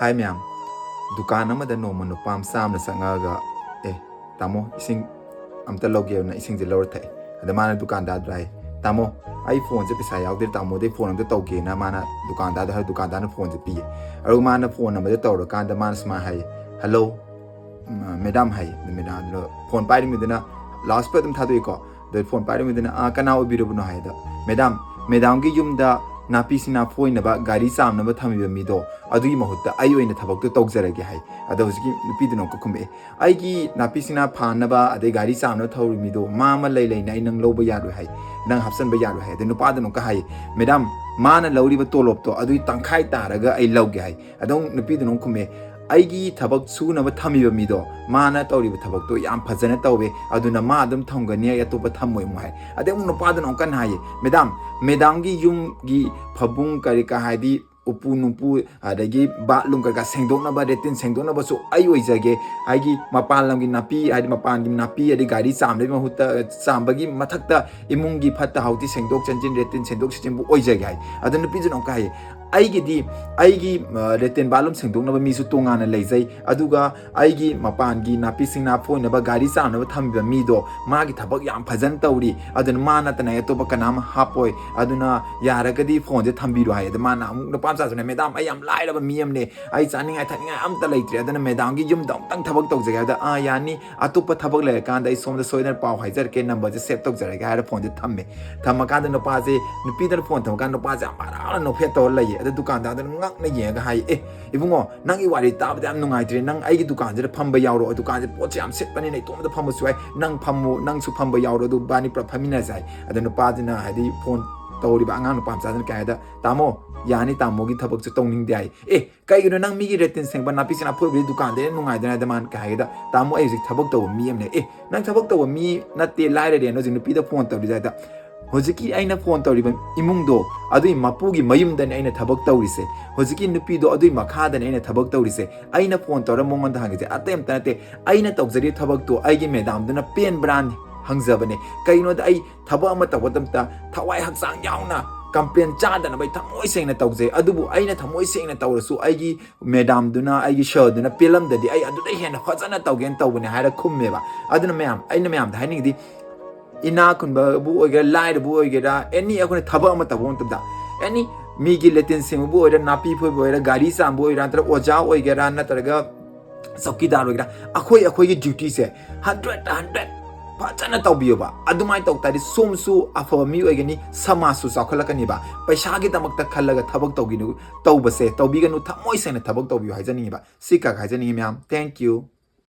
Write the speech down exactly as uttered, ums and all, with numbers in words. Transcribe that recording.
ꯍꯥꯏ ꯃꯌꯥꯝ, ꯗꯨꯀꯥꯟ ꯑꯃꯗ ꯅꯣꯡꯃ ꯅꯨꯄꯥ ꯃꯆꯥ ꯑꯃꯅ ꯆꯪꯉꯛꯑꯒ, "ꯑꯦ ꯇꯥꯃꯣ, ꯏꯁꯤꯡ ꯑꯝꯇ ꯂꯧꯒꯦꯅ ꯏꯁꯤꯡꯁꯦ ꯂꯧꯔ ꯊꯛꯑꯦ꯫ ꯑꯗ ꯃꯥꯅ ꯗꯨꯀꯥꯟꯗꯥꯔꯗꯨꯗ ꯍꯥꯏ, "ꯇꯥꯃꯣ, ꯑꯩ ꯐꯣꯟꯁꯦ ꯄꯩꯁꯥ ꯌꯥꯎꯗꯦ, ꯇꯥꯃꯣꯗꯩ ꯐꯣꯟ ꯑꯝꯇ ꯇꯧꯒꯦꯅ" ꯃꯥꯅ ꯗꯨꯀꯥꯟꯗꯥꯔꯗ ꯍꯥꯏ, ꯗꯨꯀꯥꯟꯗꯥꯔꯅ ꯐꯣꯟꯁꯦ ꯄꯤꯌꯦ꯫ ꯑꯗꯨꯒ ꯃꯥꯅ ꯐꯣꯟ ꯅꯝꯕꯔꯁꯦ ꯇꯧꯔꯀꯥꯟꯗ ꯃꯥꯅ ꯁꯨꯃꯥꯏꯅ ꯍꯥꯏꯌꯦ, "ꯍꯜꯂꯣ, ꯃꯦꯗꯥꯝ" ꯍꯥꯏꯌꯦ꯫ ꯑꯗ ꯃꯦꯗꯥꯝꯗꯨꯅ ꯐꯣꯟ ꯄꯥꯏꯔꯤꯃꯤꯗꯨꯅ ꯂꯥꯎꯠ ꯁ꯭ꯄꯤꯀꯔ ꯑꯗꯨꯝ ꯊꯥꯗꯣꯛꯏꯀꯣ꯫ ꯑꯗ ꯐꯣꯟ ꯄꯥꯏꯔꯤꯃꯤꯗꯨꯅ, "ꯑꯥ, ꯀꯅꯥ ꯑꯣꯏꯕꯤꯔꯕꯅꯣ?" ꯍꯥꯏꯗ, "ꯃꯦꯗꯥꯝ, ꯃꯦꯗꯥꯝꯒꯤ ꯌꯨꯝꯗ ꯅꯥꯄꯤ ꯁꯤꯡꯅꯥ ꯐꯣꯏꯅꯕ ꯒꯥꯔꯤ ꯆꯥꯝꯅꯕ ꯊꯝꯃꯤꯕ ꯃꯤꯗꯣ, ꯑꯗꯨꯒꯤ ꯃꯍꯨꯠꯇ ꯑꯩ ꯑꯣꯏꯅ ꯊꯕꯛꯇꯣ ꯇꯧꯖꯔꯒꯦ" ꯍꯥꯏ꯫ ꯑꯗ ꯍꯧꯖꯤꯛꯀꯤ ꯅꯨꯄꯤꯗꯨꯅ ꯑꯃꯨꯛꯀ ꯈꯨꯝꯃꯛꯑꯦ, "ꯑꯩꯒꯤ ꯅꯥꯄꯤ ꯁꯤꯡꯅꯥ ꯐꯥꯅꯕ ꯑꯗꯩ ꯒꯥꯔꯤ ꯆꯥꯝꯅꯕ ꯊꯧꯔꯤ ꯃꯤꯗꯣ ꯃꯥ ꯑꯃ ꯂꯩ ꯂꯩꯅ ꯑꯩ ꯅꯪ ꯂꯧꯕ ꯌꯥꯔꯣꯏ" ꯍꯥꯏ, "ꯅꯪ ꯍꯥꯞꯆꯟꯕ ꯌꯥꯔꯣꯏ" ꯍꯥꯏ꯫ ꯑꯗꯩ ꯅꯨꯄꯥꯗꯨꯅ ꯑꯃꯨꯛꯀ ꯍꯥꯏ, "ꯃꯦꯗꯥꯝ, ꯃꯥꯅ ꯂꯧꯔꯤꯕ ꯇꯣꯂꯣꯞꯇꯣ ꯑꯗꯨꯒꯤ ꯇꯪꯈꯥꯏ ꯇꯥꯔꯒ ꯑꯩ ꯂꯧꯒꯦ" ꯍꯥꯏ꯫ ꯑꯗꯨꯝ ꯅꯨꯄꯤꯗꯨꯅ ꯑꯃꯨꯛ ꯈꯨꯝꯃꯦ, "ꯑꯩꯒꯤ ꯊꯕꯛ ꯁꯨꯅꯕ ꯊꯝꯃꯤꯕ ꯃꯤꯗꯣ ꯃꯥꯅ ꯇꯧꯔꯤꯕ ꯊꯕꯛꯇꯣ ꯌꯥꯝ ꯐꯖꯅ ꯇꯧꯋꯦ, ꯑꯗꯨꯅ ꯃꯥ ꯑꯗꯨꯝ ꯊꯝꯒꯅꯤ, ꯑꯩ ꯑꯇꯣꯞꯄ ꯊꯝꯃꯣꯏ" ꯑꯃꯨꯛ ꯍꯥꯏ꯫ ꯑꯗꯩ ꯑꯃꯨꯛ ꯅꯨꯄꯥꯗꯨꯅ ꯑꯃꯨꯛ ꯀꯟꯅ ꯍꯥꯏꯌꯦ, "ꯃꯦꯗꯥꯝ, ꯃꯦꯗꯥꯝꯒꯤ ꯌꯨꯝꯒꯤ ꯐꯃꯨꯡ ꯀꯔꯤ ꯀꯥ ꯍꯥꯏꯗꯤ ꯎꯄꯨ ꯅꯨꯡꯄꯨ ꯑꯗꯒꯤ ꯕꯥꯠꯔꯨꯝ ꯀꯩꯀꯥ ꯁꯦꯡꯗꯣꯛꯅꯕ, ꯂꯦꯇ꯭ꯔꯤꯟ ꯁꯦꯡꯗꯣꯛꯅꯕꯁꯨ ꯑꯩ ꯑꯣꯏꯖꯒꯦ꯫ ꯍꯥꯏꯗꯤ ꯃꯄꯥꯟ ꯂꯝꯒꯤ ꯅꯥꯄꯤ, ꯍꯥꯏꯗꯤ ꯃꯄꯥꯟꯒꯤ ꯅꯥꯄꯤ ꯑꯗꯩ ꯒꯥꯔꯤ ꯆꯥꯝꯕꯒꯤ ꯃꯍꯨꯠꯇ, ꯆꯥꯝꯕꯒꯤ ꯃꯊꯛꯇ ꯏꯃꯨꯡꯒꯤ ꯐꯠꯇ ꯍꯥꯎꯗꯤ ꯁꯦꯡꯗꯣꯛ ꯁꯦꯡꯖꯤꯟ, ꯂꯦꯇ꯭ꯔꯤꯟ ꯁꯦꯡꯗꯣꯛ ꯁꯦꯡꯖꯤꯟꯕꯨ ꯑꯣꯏꯖꯒꯦ" ꯍꯥꯏ꯫ ꯑꯗꯣ ꯅꯨꯄꯤꯗꯨꯅ ꯑꯃꯨꯛꯀ ꯍꯥꯏꯌꯦ, "ꯑꯩꯒꯤꯗꯤ ꯑꯩꯒꯤ, ꯑ, ꯂꯦꯇ꯭ꯔꯤꯟ ꯕꯥꯠꯔꯨꯝ ꯁꯦꯡꯗꯣꯛꯅꯕ ꯃꯤꯁꯨ ꯇꯣꯉꯥꯟꯅ ꯂꯩꯖꯩ, ꯑꯗꯨꯒ ꯑꯩꯒꯤ ꯃꯄꯥꯟꯒꯤ ꯅꯥꯄꯤ ꯁꯤꯡꯅꯥ ꯐꯣꯏꯅꯕ ꯒꯥꯔꯤ ꯆꯥꯝꯅꯕ ꯊꯝꯃꯤꯕ ꯃꯤꯗꯣ ꯃꯥꯒꯤ ꯊꯕꯛ ꯌꯥꯝ ꯐꯖꯅ ꯇꯧꯔꯤ, ꯑꯗꯨꯅ ꯃꯥ ꯅꯠꯇꯅ ꯑꯩ ꯑꯇꯣꯞꯄ ꯀꯅꯥꯝ ꯍꯥꯞꯄꯣꯏ, ꯑꯗꯨꯅ ꯌꯥꯔꯒꯗꯤ ꯐꯣꯟꯁꯦ ꯊꯝꯕꯤꯔꯣ" ꯍꯥꯏ꯫ ꯑꯗꯣ ꯃꯥꯅ ꯑꯃꯨꯛ ꯅꯨꯄꯥ ꯃꯆꯥꯁꯨꯅꯦ, "ꯃꯦꯗꯥꯝ, ꯑꯩ ꯌꯥꯝ ꯂꯥꯏꯔꯕ ꯃꯤ ꯑꯃꯅꯦ, ꯑꯩ ꯆꯥꯅꯤꯡꯉꯥꯏ ꯊꯛꯅꯤꯡꯉꯥꯏ ꯑꯝꯇ ꯂꯩꯇ꯭ꯔꯦ, ꯑꯗꯨꯅ ꯃꯦꯗꯥꯝꯒꯤ ꯌꯨꯝꯗ ꯑꯃꯨꯛꯇꯪ ꯊꯕꯛ ꯇꯧꯖꯒꯦ" ꯍꯥꯏꯕꯗ, "ꯑꯥ, ꯌꯥꯅꯤ, ꯑꯇꯣꯞꯄ ꯊꯕꯛ ꯂꯩꯔꯀꯥꯟꯗ ꯑꯩ ꯁꯣꯝꯗ ꯁꯣꯏꯗꯅ ꯄꯥꯎ ꯍꯥꯏꯖꯔꯛꯀꯦ, ꯅꯝꯕꯔꯁꯦ ꯁꯦꯚ ꯇꯧꯖꯔꯒꯦ" ꯍꯥꯏꯔ ꯐꯣꯟꯁꯦ ꯊꯝꯃꯦ꯫ ꯊꯝꯃꯀꯥꯟꯗ ꯅꯨꯄꯥꯁꯦ, ꯅꯨꯄꯤꯗꯨꯅ ꯐꯣꯟ ꯊꯝꯃꯀꯥꯟꯗ ꯅꯨꯄꯥꯁꯦ ꯌꯥꯝ ꯍꯔꯥꯎꯅ ꯅꯣꯛꯐꯦꯠ ꯇꯧꯔ ꯂꯩꯌꯦ꯫ ꯑꯗ ꯗꯨꯀꯥꯟꯗꯥꯔꯗꯨꯅ ꯉꯛꯅ ꯌꯦꯡꯉꯒ ꯍꯥꯏꯌꯦ, "ꯑꯦ ꯏꯕꯨꯡꯉꯣ, ꯅꯪꯒꯤ ꯋꯥꯔꯤ ꯇꯥꯕꯗ ꯌꯥꯝ ꯅꯨꯡꯉꯥꯏꯇ꯭ꯔꯦ, ꯅꯪ ꯑꯩꯒꯤ ꯗꯨꯀꯥꯟꯁꯤꯗ ꯐꯝꯕ ꯌꯥꯎꯔꯣ, ꯗꯨꯀꯥꯟꯁꯦ ꯄꯣꯠꯁꯦ ꯌꯥꯝ ꯁꯤꯠꯄꯅꯤꯅ ꯏꯇꯣꯝꯇ ꯐꯝꯕꯁꯨ ꯌꯥꯏ, ꯅꯪ ꯐꯝꯃꯨ, ꯅꯪꯁꯨ ꯐꯝꯕ ꯌꯥꯎꯔꯣ, ꯑꯗꯨ ꯏꯕꯥꯅꯤ ꯄꯨꯂꯞ ꯐꯝꯃꯤꯟꯅꯁꯦ" ꯍꯥꯏ꯫ ꯑꯗ ꯅꯨꯄꯥꯗꯨꯅ, ꯍꯥꯏꯗꯤ ꯐꯣꯟ ꯇꯧꯔꯤꯕ ꯑꯉꯥꯡ ꯅꯨꯄꯥ ꯃꯆꯥꯗꯨꯅ ꯀꯩ ꯍꯥꯏꯗ, "ꯇꯥꯃꯣ, ꯌꯥꯅꯤ, ꯇꯥꯃꯣꯒꯤ ꯊꯕꯛꯁꯨ ꯇꯧꯅꯤꯡꯗꯦ" ꯍꯥꯏ꯫ "ꯑꯦ, ꯀꯩꯒꯤꯅꯣ ꯅꯪ ꯃꯤꯒꯤ ꯂꯦꯇ꯭ꯔꯤꯟ ꯁꯦꯡꯕ, ꯅꯥꯄꯤ ꯁꯤꯡꯅꯥ ꯐꯣꯏꯕꯗꯤ ꯗꯨꯀꯥꯟꯗ ꯍꯦꯟꯅ ꯅꯨꯡꯉꯥꯏꯗꯅ?" ꯍꯥꯏꯗ ꯃꯥꯅ ꯀꯩ ꯍꯥꯏꯒꯦꯗ, "ꯇꯥꯃꯣ, ꯑꯩ ꯍꯧꯖꯤꯛ ꯊꯕꯛ ꯇꯧꯕ ꯃꯤ ꯑꯃꯅꯦ"꯫ "ꯑꯦ, ꯅꯪ ꯊꯕꯛ ꯇꯧꯕ ꯃꯤ ꯅꯠꯇꯦ, ꯂꯥꯏꯔꯔꯦꯅ" ꯍꯧꯖꯤꯛ ꯅꯨꯄꯤꯗ ꯐꯣꯟ ꯇꯧꯔꯤꯁꯦ ꯍꯥꯏꯗ, ꯍꯧꯖꯤꯛꯀꯤ ꯑꯩꯅ ꯐꯣꯟ ꯇꯧꯔꯤꯕ ꯏꯃꯨꯡꯗꯣ, ꯑꯗꯨꯏ ꯃꯄꯨꯒꯤ ꯃꯌꯨꯝꯗꯅꯦ ꯑꯩꯅ ꯊꯕꯛ ꯇꯧꯔꯤꯁꯦ, ꯍꯧꯖꯤꯛꯀꯤ ꯅꯨꯄꯤꯗꯣ ꯑꯗꯨꯏ ꯃꯈꯥꯗꯅꯦ ꯑꯩꯅ ꯊꯕꯛ ꯇꯧꯔꯤꯁꯦ꯫ ꯑꯩꯅ ꯐꯣꯟ ꯇꯧꯔ ꯃꯉꯣꯟꯗ ꯍꯪꯉꯤꯁꯦ ꯑꯇꯩ ꯑꯝꯇ ꯅꯠꯇꯦ, ꯑꯩꯅ ꯇꯧꯖꯔꯤꯕ ꯊꯕꯛꯇꯣ ꯑꯩꯒꯤ ꯃꯦꯗꯥꯝꯗꯨꯅ ꯄꯦꯟꯕ꯭ꯔꯥꯅ ꯍꯪꯖꯕꯅꯦ꯫ ꯀꯩꯒꯤꯅꯣꯗ ꯑꯩ ꯊꯕꯛ ꯑꯃ ꯇꯧꯕ ꯃꯇꯝꯗ ꯊꯋꯥꯏ ꯍꯛꯆꯥꯡ ꯌꯥꯎꯅ complain ꯆꯥꯗꯅꯕ ꯑꯩ ꯊꯃꯣꯏ ꯁꯦꯡꯅ ꯇꯧꯖꯩ꯫ ꯑꯗꯨꯕꯨ ꯑꯩꯅ ꯊꯃꯣꯏ ꯁꯦꯡꯅ ꯇꯧꯔꯁꯨ ꯑꯩꯒꯤ madamꯗꯨꯅ, ꯑꯩꯒꯤ sirꯗꯨꯅ ꯄꯦꯜꯂꯝꯗꯗꯤ ꯑꯩ ꯑꯗꯨꯗꯩ ꯍꯦꯟꯅ ꯐꯖꯅ ꯇꯧꯒꯦꯅ ꯇꯧꯕꯅꯦ ꯍꯥꯏꯔ ꯈꯨꯝꯃꯦꯕ꯫ ꯑꯗꯨꯅ ꯃꯌꯥꯝ, ꯑꯩꯅ ꯃꯌꯥꯝꯗ ꯍꯥꯏꯅꯤꯡꯉꯤꯗꯤ, ꯏꯅꯥꯛ ꯈꯨꯟꯕꯕꯨ ꯑꯣꯏꯒꯦꯔꯥ, ꯂꯥꯏꯔꯕꯨ ꯑꯣꯏꯒꯦꯔꯥ, any ꯑꯩꯈꯣꯏꯅ ꯊꯕꯛ ꯑꯃ ꯇꯧꯕ ꯃꯇꯝꯗ, any ꯃꯤꯒꯤ ꯂꯦꯇꯤꯟ ꯁꯦꯡꯕꯕꯨ ꯑꯣꯏꯔꯥ, ꯅꯥꯄꯤ ꯐꯣꯏꯕ ꯑꯣꯏꯔꯥ, ꯒꯥꯔꯤ ꯆꯥꯝꯕ ꯑꯣꯏꯔꯥ, ꯅꯠꯇ꯭ꯔꯒ ꯑꯣꯖꯥ ꯑꯣꯏꯒꯦꯔꯥ, ꯅꯠꯇ꯭ꯔꯒ ꯆꯧꯀꯤꯗꯥꯔ ꯑꯣꯏꯒꯦꯔꯥ, ꯑꯩꯈꯣꯏ ꯑꯩꯈꯣꯏꯒꯤ dutyꯁꯦ hundred hundred ꯐꯖꯅ ꯇꯧꯕꯤꯌꯣꯕ꯫ ꯑꯗꯨꯃꯥꯏꯅ ꯇꯧ ꯇꯥꯔꯗꯤ ꯁꯣꯝꯁꯨ ꯑꯐꯕ ꯃꯤ ꯑꯣꯏꯒꯅꯤ, ꯁꯃꯥꯖꯁꯨ ꯆꯥꯎꯈꯠꯂꯛꯀꯅꯤꯕ꯫ ꯄꯩꯁꯥꯒꯤꯗꯃꯛꯇ ꯈꯜꯂꯒ ꯊꯕꯛ ꯇꯧꯕꯤꯅꯨ, ꯇꯧꯕꯁꯦ ꯇꯧꯕꯤꯒꯅꯨ, ꯊꯃꯣꯏ ꯁꯦꯡꯅ ꯊꯕꯛ ꯇꯧꯕꯤꯌꯨ ꯍꯥꯏꯖꯅꯤꯡꯉꯤꯕ꯫ ꯁꯤ ꯈꯛ ꯍꯥꯏꯖꯅꯤꯡꯉꯤ ꯃꯌꯥꯝ꯫ Thank you꯫